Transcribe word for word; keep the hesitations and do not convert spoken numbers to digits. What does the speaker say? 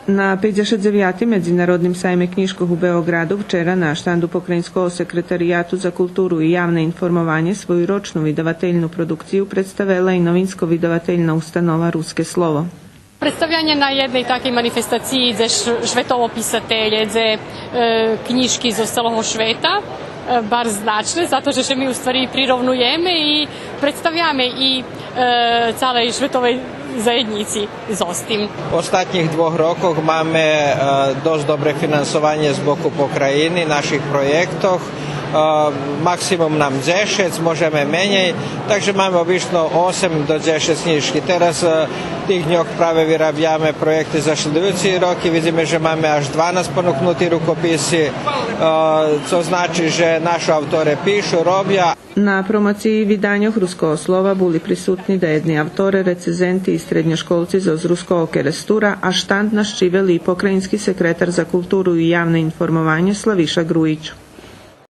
На пейдзешат дзевятим Медзинародним сайме кнїжкох у Беоґраду вчера на штанду Покраїнского секретарияту за културу и явне информованє свою рочну видавательну продукцию представела и Новинско-видавательна установа Руске слово. Представянє на єдней такей манифестациї дзе ш-, шветово писателє, дзе, е, кнїжки зоз целого швета, е, барз значне, зато же, же ми у ствари прировнуєме и представяме и, е, цалей шветовей заєднїци зоз тим. У остатнїх двох рокох маме, е, досц добре финансованє з боку покраїни наших проєктох. Е, максимум нам дзешец, можеме менєй, так же маме обично осем до дзешец кнїжки. Тераз, е, тих дньох праве вирабяме проєкти за шлїдуюци роки. Видзиме же маме аж дванац понукнути рукописи, е, цо значи же нашо авторе пишу, робя. На промоциї виданьох Руского слова були присутни даєдни авторе, рецензенти и штредньошколци зоз Руского Керестура, а штанд нащивел и покраїнски секретар за културу и явне информованє Славиша Груїч.